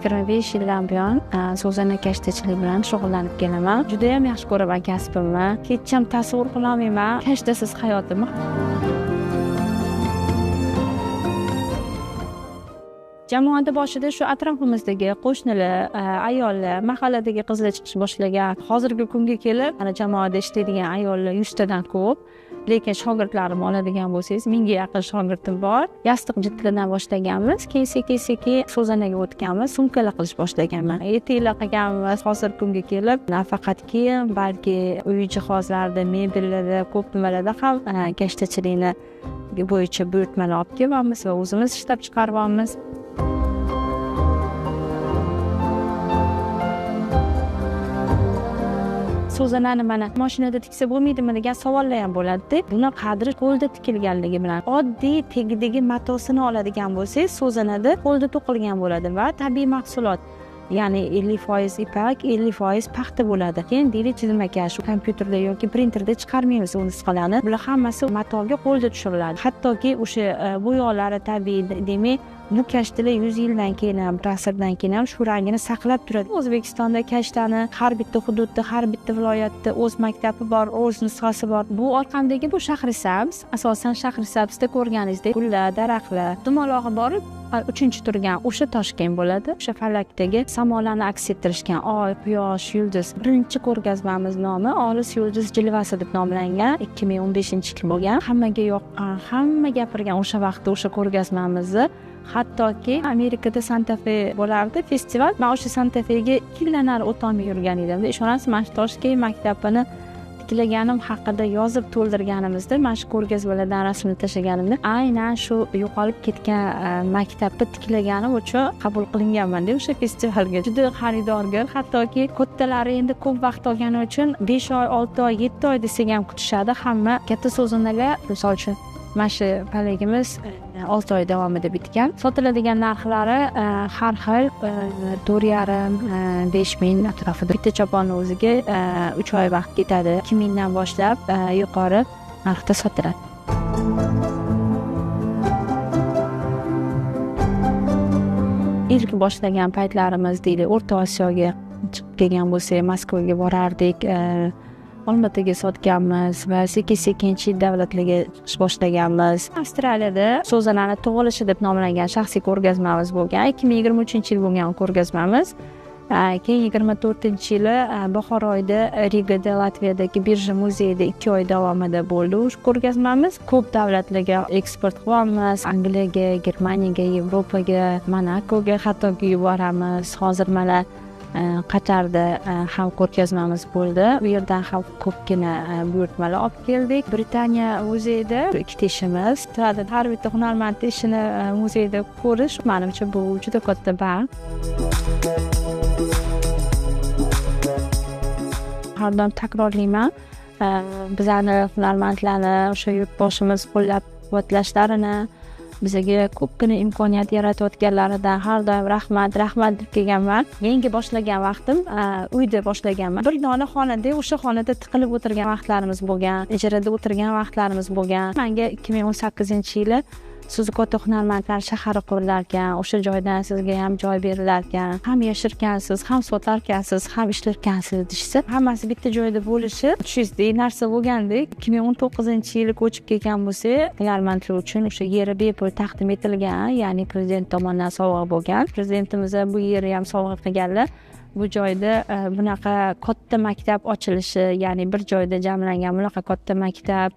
25 yildan buyon so'zana kashtachilik bilan shug'ullanib kelaman. Juda ham yaxshi ko'raman kasbimni. Hech ham tasavvur qila olmayman kashtasiz hayotimni. Jamoada boshida shu atrofimizdagi qo'shnilar, ayollar, mahalladagi qizlar chiqish boshlagan. Hozirgi kunga kelib, mana jamoada ishlaydigan ayollar 100 tadan ko'p. Lekin shogirdlarimni oladigan bo'lsangiz, 1000ga yaqin shogirdim bor. Yostiq jildlardan boshlaganmiz, keyin sekin-sekin so'zanaga o'tganmiz, sumkalar qilish boshlaganman. Etiklar qilganmiz. Hozirgi kunga kelib, nafaqat kiyim, balki uy jihozlarida, mebellarda, ko'p nimalarda ham kashtachilikni bo'yicha buyurtmalar olib kelyapmiz va o'zimiz ishlab chiqaryapmiz. So'zanani mana mashinada tiksa bo'lmaydimi degan savollar ham bo'ladi-da. Buni qadri qo'lda tikilganligi bilan. Oddiy tegidagi matosini oladigan bo'lsangiz, so'zanada qo'lda to'qilgan bo'ladi va tabiiy mahsulot. Ya'ni 50% ipak, 50% paxta bo'ladi. Keyin deylik chizmakash, kompyuterda yoki printerda chiqarmaymiz u nusxalarni. Bular hammasi matoga qo'lda tushiriladi. Hattoki o'sha bo'yoqlari tabiiy, demak, bu kashtalar 100 yildan keyin ham, bir asrdan keyin ham shu rangini saqlab turadi. O'zbekistonda kashtani har bitta hududda, har bitta viloyatda o'z maktabi bor, o'z nusxasi bor. Bu orqamdagi bu Shahrisabz, asosan Shahrisabzda ko'rganingizdek gullar, daraxtlar, dumalog'i borib 3-chi turgan o'sha Toshkent bo'ladi. O'sha falakdagi samolarni aks ettirishgan oy, quyosh, yulduz. Birinchi ko'rgazmamiz nomi Olis yulduz jilvasi deb nomlangan. 2015-yil bo'lgan. Hammaga yoqqan, hamma gapirgan o'sha vaqtda o'sha ko'rgazmamizni. Hattoki Amerikada Santa Fe bo'lardi festival. Men o'sha Santa Fega 2 yildan nari o'tolmay yurgan edim. Ishonasizmi, mana shu Toshkent maktabini tiklaganim haqida yozib to'ldirganimizda, mana shu ko'rgazmalardan rasmni tashlaganimda, aynan shu yo'qolib ketgan maktabni tiklaganim uchun qabul qilinganman deb o'sha festivalga. Juda xaridorgir, hattoki kattalari endi ko'p vaqt olgani uchun 5 oy, 6 oy, 7 oy desak ham kutishadi. Hamma katta so'zanalar, misol uchun mana shu palagimiz 6 oy davomida bitgan. Sotiladigan narxlari har xil, 4,5, 5 ming atrofida. Bitta choponni o'ziga 3 oy vaqt ketadi. 2 mingdan boshlab yuqori narxda sotiladi. Ilk boshlagan paytlarimiz deylik, O'rta Osiyoga chiqib kelgan bo'lsak, Moskvaga borardik. Olmataga sotganmiz va sekin-sekin chet davlatlarga chiqish boshlaganmiz. Avstraliyada so'zanani tug'ilishi deb nomlangan shaxsiy ko'rgazmamiz bo'lgan. 2023-yil bo'lgan ko'rgazmamiz. Keyin 24-yili bahor oyida Rigada, Latviyadagi birja muzeyida 2 oy davomida bo'ldi o'sha ko'rgazmamiz. Ko'p davlatlarga eksport qilyapmiz. Angliyaga, Germaniyaga, Yevropaga, Monakoga hattoki yuboramiz. Hozir mana Qatarda ham ko'rgazmamiz bo'ldi. U yerdan ham ko'pgina buyurtmalar olib keldik. Britaniya muzeyida ikkita ishimiz turadi. Har bitta hunarmandning ishini muzeyda ko'rish menimcha bu juda katta baxt. Har doim takrorlayman. Bizani hunarmandlarni o'sha yurtboshimiz qo'llab-quvvatlashlarini, bizaga ko'pgina imkoniyat yaratayotganlaridan har doim rahmat, rahmat deb kelganman. Yangi boshlagan vaqtim uyda boshlaganman. Bir dona xonada, o'sha xonada tiqilib o'tirgan vaqtlarimiz bo'lgan, ijarada o'tirgan vaqtlarimiz bo'lgan. Menga 2018-yili sizni katta hunarmandlar shahari qurilar ekan, o'sha joydan sizga ham joy berilar ekan, ham yasharkansiz, ham sotarkansiz, ham ishlarkansiz deyishsa, hammasi bitta joyda bo'lishi tushuzdek narsa bo'lgandek. 2019-yili ko'chib kelgan bo'lsak, hunarmandlar uchun o'sha yeri bepul taqdim etilgan, ya'ni prezident tomonidan sovg'a bo'lgan. Prezidentimiz bu yerni ham sovg'a qilganlar. Bu joyda bunaqa katta maktab ochilishi, ya'ni bir joyda jamlangan bunaqa katta maktab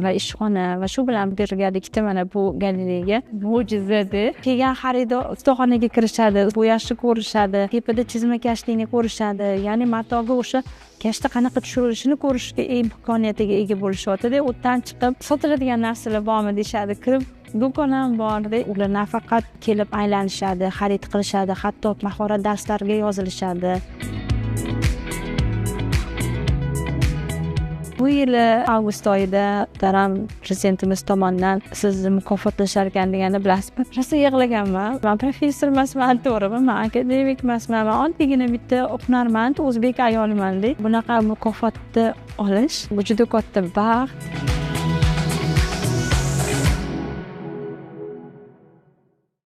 va ishxona va shu bilan birgalikda mana bu galereyaga mo'jizada kelgan xaridor ustaxonaga kirishadi, bo'yashni ko'rishadi, tepada chizmakashlikni ko'rishadi, ya'ni matoga o'sha kashta qanaqa tushirilishini ko'rishga imkoniyatiga ega bo'lishyapti-da. U yerdan chiqib sotiladigan narsalar bormi deyishadi, kirib do'kon ham bor-da. Ular nafaqat kelib aylanishadi, xarid qilishadi, hatto mahorat darslariga yozilishadi. Bu yili avgust oyida muhtaram prezidentimiz tomonidan sizni mukofotlashar ekan deganda bilasizmi, rosa yig'laganman. Men professor emasman, to'g'rimi? Men akademik emasman, men oddiygina bitta hunarmand o'zbek ayoliman-da. Bunaqa mukofotni olish bu juda katta baxt.